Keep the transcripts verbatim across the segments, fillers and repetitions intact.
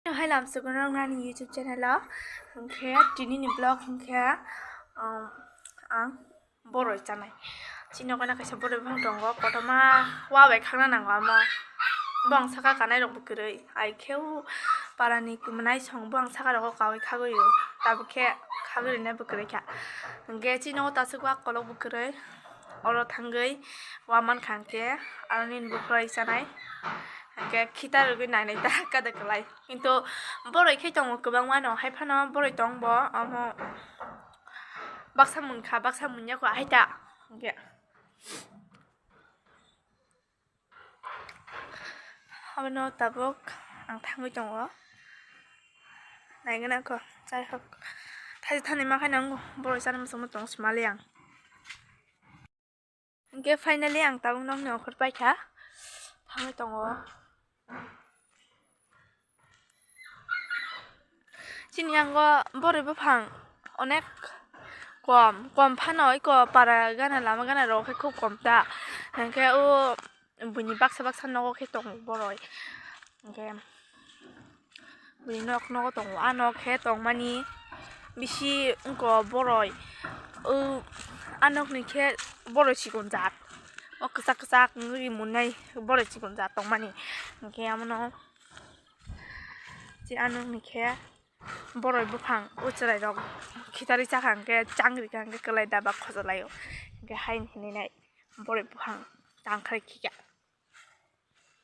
Hai lamsogo nang nani YouTube channel o. Hwnkhe tini ni vlog hwnkhe, um, ang boroi chanai. Chini nogo kaisa boroi buphang tongo, kotorma wa bai khakna nango amo. Bo ang saka kanai rok bo kwrwi. Ai khe o para ni kumunai song bo ang saka rogo kaui khagwi o. Tabuk khe khagwi rwna bo kwrwi kha. Hwnkhe chini nogo tasuk wa kolok bo kwrwi. Oro thangwi wa mankha hwnkhe aro nini bukhuroi chanai. Hwnkhe khita rwgwi nainai ta kada kwlai. Kintu boroi khe tongo kwbangma no, hai phano boroi tong bo, omo baksa munkha, baksa munya kho, hai ta. Hwnkhe abono tabuk ang thangwi tongo, naigwna kho, jai hok, thaisa thani ma khaino ang boroi chana muchungma tongo, swmali ang. Hwnkhe finally ang tabuk nokni okhor paikha, thangwi tongo. Chini yango boroi buphang onek kom, kom phano eko para gana, lama gana rok khe khub kom ta. Hwnkhe o buini baksa baksa nogo khe tongo boroi. Hwnkhe buini nok nogo tongo, a nok khe tongmani bisi wngko boroi. O a nokni khe boroi chikon jat, o kwchak kwchak wngwi monai boroi chikon jat tongmani. Hwnkhe amono je a nokni khe boroi buphang o chwrairok khitarwi chakha hwnkhe changri kha hwnkhe kwlai daba khojolaio. Hwnkhe haini hinwi nai boroi buphang tangkhrai khikha.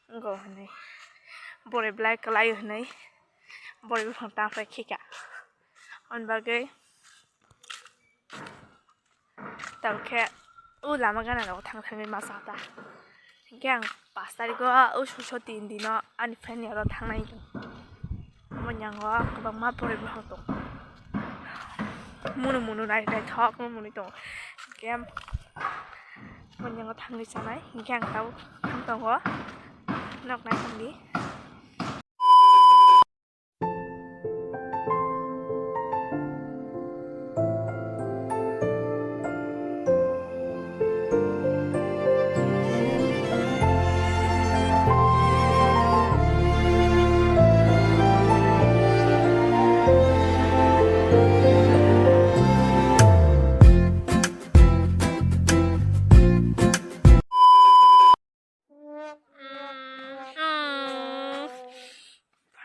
Wngkha hwnwi boroi belai kwlai hwnwi boroi buphang tangkhrai khikha. Aboni bagwi tabuk khe o lama gana rogo thang thangwi masa ta. Hwnkhe ang pash tarikh o o suso tin dino ani friend ni oro thangnai. Mwnyango kwbangma boroi buphang tongo. Munu munu nai naithok munu munu tongo. Hwnkhe mwnyango thangwi chanai. Hwnkhe ang tabuk thang tongo. Nok nai thangdi.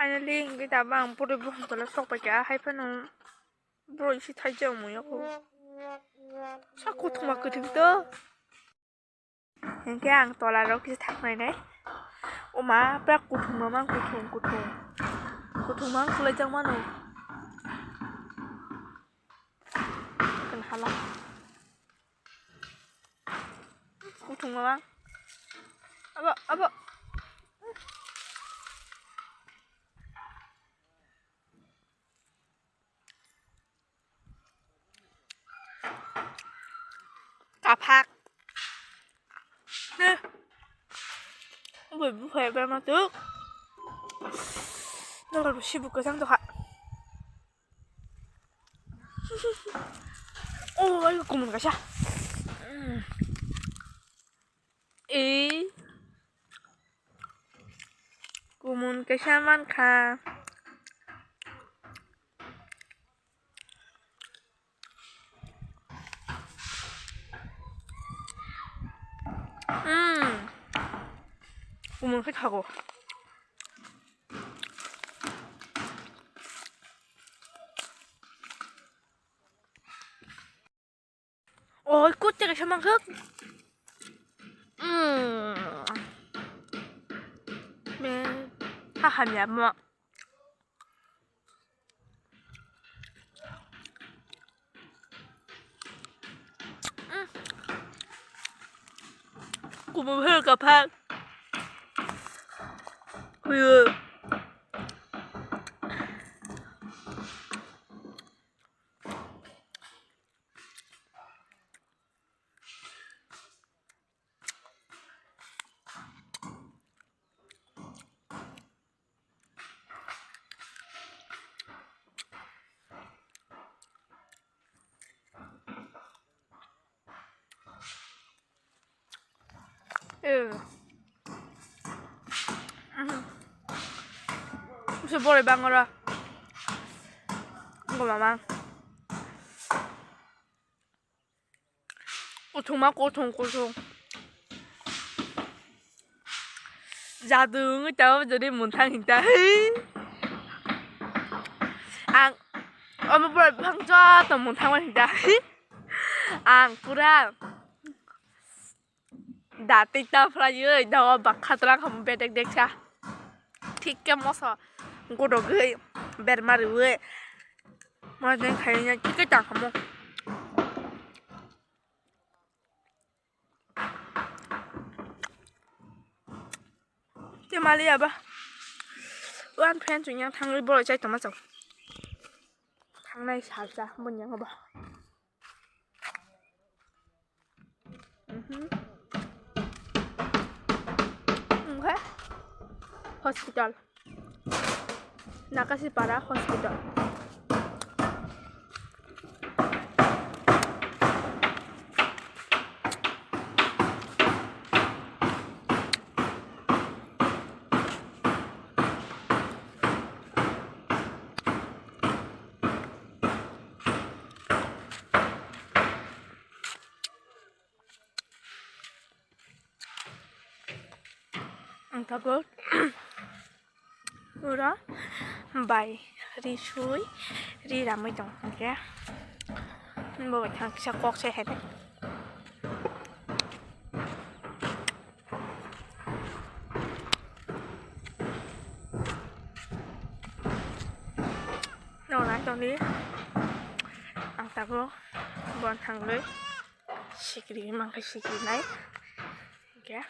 Finally, hwnkhe tabuk ang boroi buphang tola sok paikha, hai phano boroi se thaijak mui yako. Sa kuthuma kwthwng to. Hwnkhe ang tola rok kisa thangnainai. Oma, pura kuthum mamang, kuthum, kuthum. Kuthum mang kwlaijak mano. Kwnhala. Kuthum mamang. Abo, abo. Kaphak. Heh. Abo buphai bai ma tuk. Nokar bo sibu kwchang tokha. Oh, ayo kumun kaisa. Ei. Kumun kaisa mankha. Mm. Kumun khe thago. Oi, kut teke samang khe. Mm. Me, ha, hamya mo. Mm. Kubu hel kaphak. Kuyu. Boroi bangora. Wngkha mamang. Kuthungma kuthung kuthung. Jadu wngwi tabuk jodi mwthang hinta. Ang omo borok bwphang joto mwthangma hinta. Ang pura da tik ta phlaiwi da o bakha twlang kha bedek deksa. Thik khe moso godogwi berma riwi. Mojeng khaina kikui tangkhamu. Te mali aba. Wan friend chunya thangwi borok chai tongma chong. Thangnai salsa bunyang aba. Mhm. Oke. Hospital. Nakasipara Hospital. Ang tabuk ura bai ri sui ri ramui tong hwnkhe bo bai thang kisa kok se hai. Nonai tongdi ang tabuk bon thangwi. Sikiri mangkhe sikiri nai. Hingke.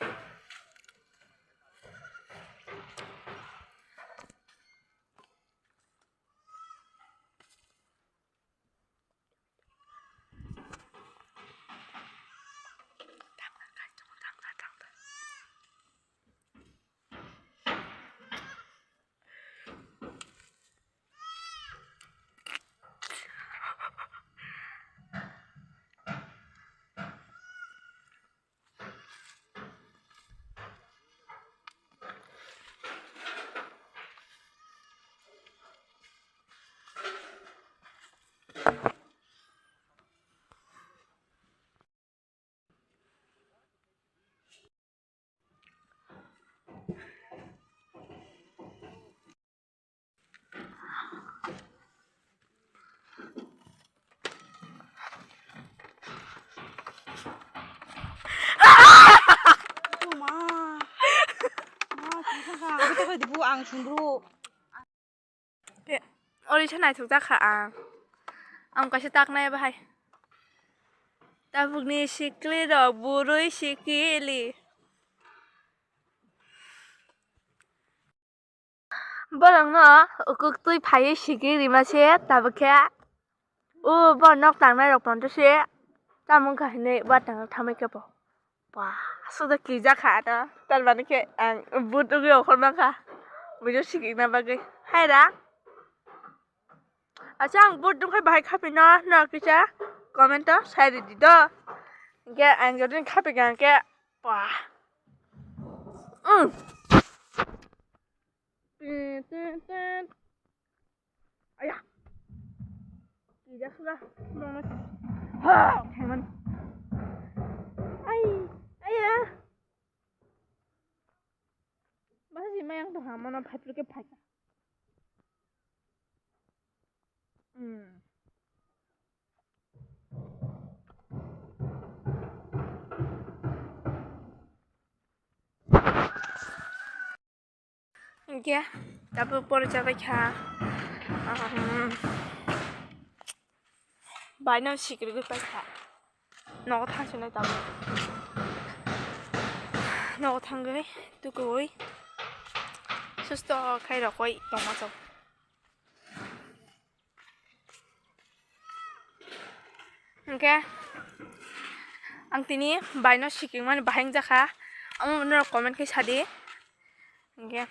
Ori sa naithok jak kha ang. Ang kaisa tak nai bahai. Tabukni sikli rok burui sikili. Borokno ukuk twi phaiwi sikli rima se tabuk khe. O bo nok tangnai rok tonto se. Tamo wngkha hinwi watang thamwi khe bo. Ba, aswk da kijak kha ano. Tar mani khe ang but wngwi okhor mankha. Buino sikikna bagwi. Hai da. Acha ang but wngkha bahai khapino no kisa comment o sai ridi do. Hingke ang jodi khapikha hingke ba. Mm. Tin, tin, tin. Aya. Kijak suda. Bono. Ha, khaimani. Ai, aya. Basi mayang tongha, mono phaipru khe phaikha. Hmm. Hingke tabuk pore chabaikha, um, baino sikirigwi paikha. Nogo thangsinai tabuk. Nogo thangwi tukui susto khai rokoi tongma chok. Hingke ang tini baino sikingmani bahai wngjakha, omo norok comment khe sadi. Hingke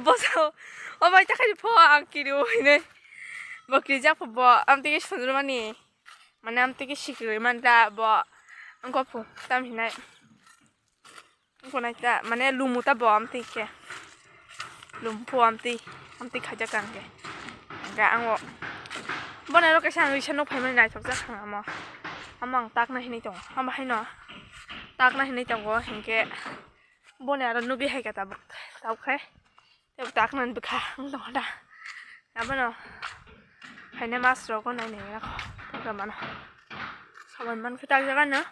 boso o bai takhai pho ang kiri o hinui bo kirijak pho bo amtwi khe sunjurmani mane amtwi khe sikirwi manta bo wngkha pho tam hinai. Wngkha nai ta mane lumu ta bo amtwi khe. Lumphu amtwi, amtwi khaijak ang khe. Hingkhe ang o boni aro kaisa ang risa nuk phaimani naithokjak ang amo. Amo ang takna hinwi tongo. Amo haino takna hinwi tongo, hinkhe boni aro nugwi hai khe tabuk, tabuk khe. Tei bo taknani bwkha wng tongkha da. Abono haino mas rok nainai rok program ano. Saban mankhe takjak ano.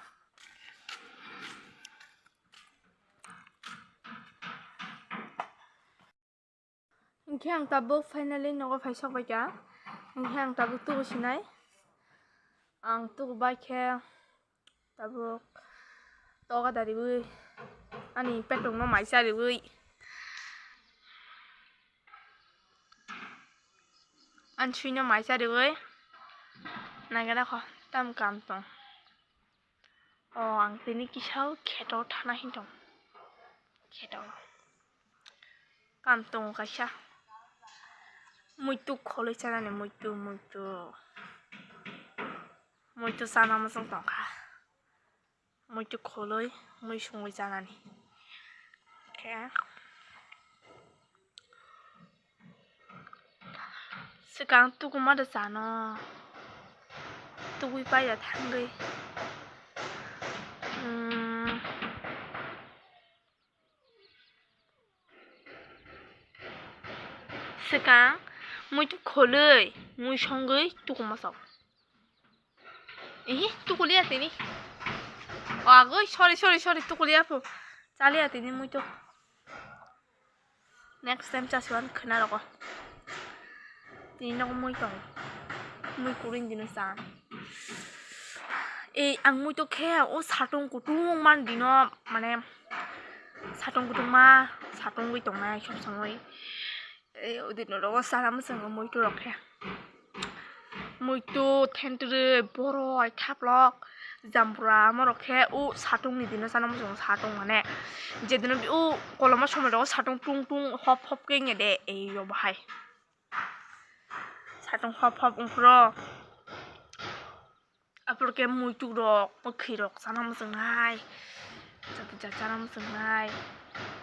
Hinkhe ang tabuk finally nogo phai sok baikha. Hinkhe ang tabuk tubu sinai. Ang tubu bai khe tabuk toga dariui ani petungno mai chariui, ani suino mai chariui naikhe dakho tam kam tong. O ang tini kisa o kheto thana hin tong. Kheto. Kam tongo kaisa. Muitu kholoi chanani, muitu, muitu. Muitu chana muchung tongkha. Muitu kholoi, mui songwi chanani. Khe. Swkang tuku ma da chano. Tukui pai da thangwi. Hmm. Swkang muitu kholoi, mui songwi tuku masa. Ihi, tukuliya tini. O agoi, sorry, sorry, sorry, tukuliya po. Chaliya tini muitu. Next time chasiwan khwna rogo. Tini nogo mui tongo. Mui kurui dino chan. Ei ang muitu khe o satung kutung man dino, mane satung kutung ma satung wi tongnai sob somoi. Ei o dino rogo chana muchungo muitu rok khe. Muitu, thentwrwi, boroi, thaplok, jambura, morok khe o satungni dino chana muchungo, satung mane. Jedino o koloma somoi rogo satung tung tung hop hop khe wngya de, ei o bahai. Satung hop hop wngphuru aphuru khe muituk rok, mwkhwi rok chana muchungnai, jati jat chana muchungnai,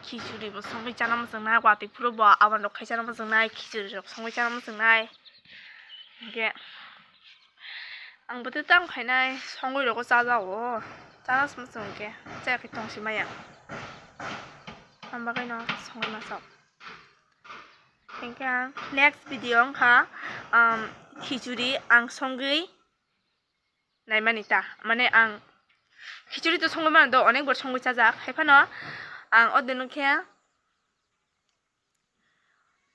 khichuri bo songwi chana muchungnai, watwi phuru bo aban rok khai chana muchungnai, khichuri rok songwi chana muchungnai. Hinkhe ang bo tei tamo khainai, songwi rogo chajago, chana se muchung hinkhe chaya khe tongsi maya, amo bagwino songwi masa. Hinkhe ang next video wngkha, um, khichuri ang songwi naimani ta, mane ang khichuri to songwi mano do, onek bar songwi chajak, hai phano ang o dino khe,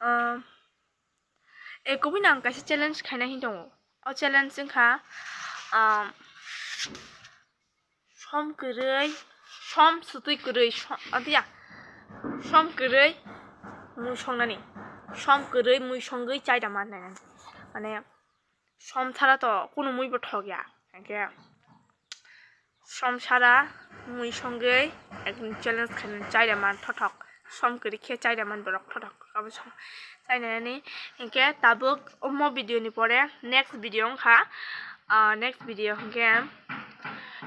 um, e kubui no ang kaisa challenge khaina hin tongo. O challenge wngkha, um, som kwrwi, som sutwi kwrwi, som, adiya, som kwrwi mui songnani, som kwrwi mui songwi chaida man nainani, mane som sara to kunu mui bo thok ya, hinkhe som sara mui songwi ekdom challenge khainani chaida man thothok, som kwrwi khe chaida man borok thothok abo song chainani. Hinkhe tabuk omo video ni pore next video wngkha, ah, next video hinkhe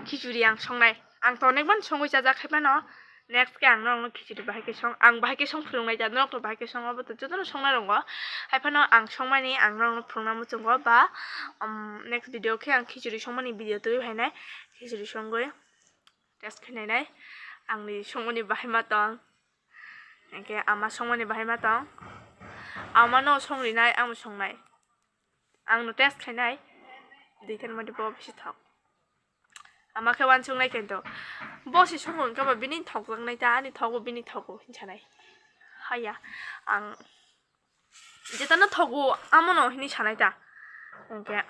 khichuri ang songnai. Ang to onek ban songwi chajak, hai phano next khe ang norokno khichuri bahai khe song, ang bahai khe song phwrwng nai ta, norok to bahai khe song, obo to jotono songna rongo. Hai phano ang songmani ang norokno phwrwngna muchungo ba, um, next video khe ang khichuri songmani video twiwi phainai, khichuri songwi test khe nainai, angni songmani bahai ma tong, hinkhe ama songmani bahai ma tong, amano songrinai, angbo songnai, angno test khainai, duitan modi bo bisi thok. Ama khe uansuknai khe to. Bo se songo wngkha ba bini thokjaknai ta, ani thogo bini thogo hin sanai. Haya, ang jetano thogo amono hinwi sanai ta. Hinkhe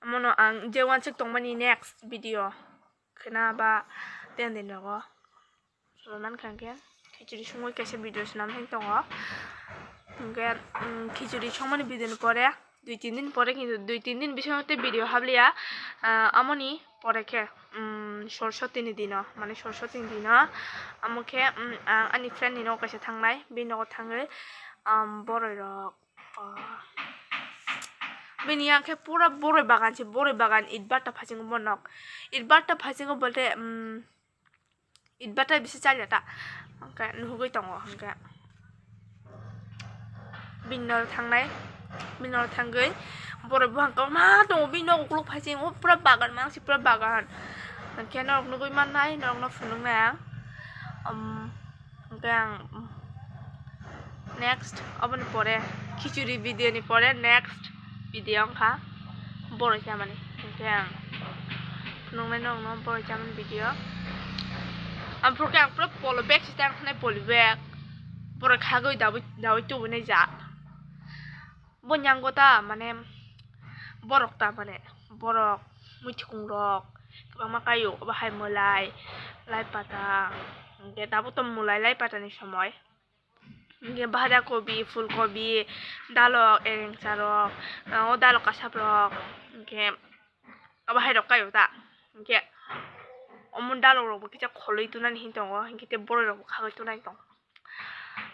amono ang je uansuk tongmani next video khwna ba ten din rogo. Sabo mankha hinkhe khichuri songwi kaisa video swnam hin tongo. Hinkhe, mm, khichuri songmani video ni pore, dui tin din pore, kintu dui tin din bisingo tei video habliya. Ah, amoni pore khe, mm, Soroswati ni dino, mane Soroswati ni dino, amo khe, mm, ang ani friend ni nogo kaisa thangnai, bini nogo thangwi, um, boroi rok, ah, bini yang khe pura boroi bagan se, boroi bagan itbatta phasingo bo nok, itbatta phasingo bolte, mm, Itbatai bisi chaliya ta, hwnkhe nuhugwi tongo, hwnkhe Bini noro thangnai, bini noro thangwi borok buphang kwbangma tongo, bini nok ukuluk phai se wngo pura bagan, mangsi pura bagan. Hwnkhe norok nugwi mannai, norokno phunuknai ang. Um, hwnkhe ang, um, next, oboni pore, khichuri video ni pore next video wngkha boroi chamani. Hwnkhe ang phunuknai norokno boroi chamani video. Aphuru khe ang pura polo bag se tang khanai, poly bag. Borok khagwi dawi, dawi tubunai ja. Bo nyango ta, mane, borok ta, mane, borok, muitukung rok, kwbangma kaio, obo hai mwlai, lai pata, hwnkhe tabuk to mwlai lai patani somoi. Hwnkhe bahada kobi, phul kobi, dalok, erengsa rok, o dalok kasap rok, hwnkhe obo hai rok kaio ta. Hwnkhe omo dalok rok bo kisa kholwi tunani hin tongo, hwnkhe tei boroi rok bo khagwi tunani tongo.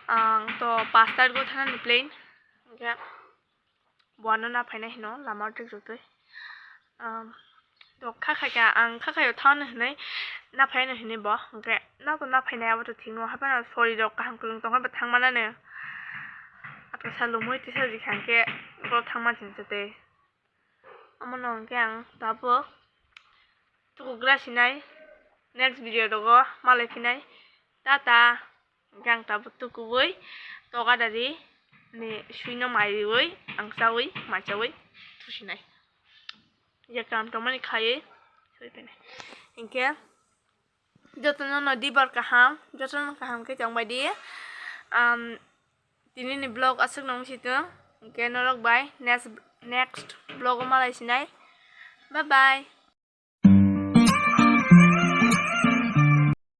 Ang to pastor go thanani plan, hwnkhe bo ano na phainai hino lama o tei jotoi. Um, to kha khai kha, ang kha khaio thano hinwi na phaino hinwi bo, hwnkhe na to na phainai abo to thikno, haphano sori rok kaham kwrwng tongkha ba thangmanano. Ato salumui tisa rikha hwnkhe bo thangma chinsa tei. Omono hwnkhe ang tabuk tukugra sinai, next video rogo malai phinai. Tata. Hwnkhe ang tabuk tukubui togadari ni suino mai riui ang chaui mai chaui thusinai. Je kam tongmani khaiwi sui phinai. Hwnkhe jotono no dibar kaham, jotono kaham khe tongbai di. Um, tini ni vlog aswk nung si tong. Hwnkhe norok bai next, next vlog o malai sinai. Bye bye.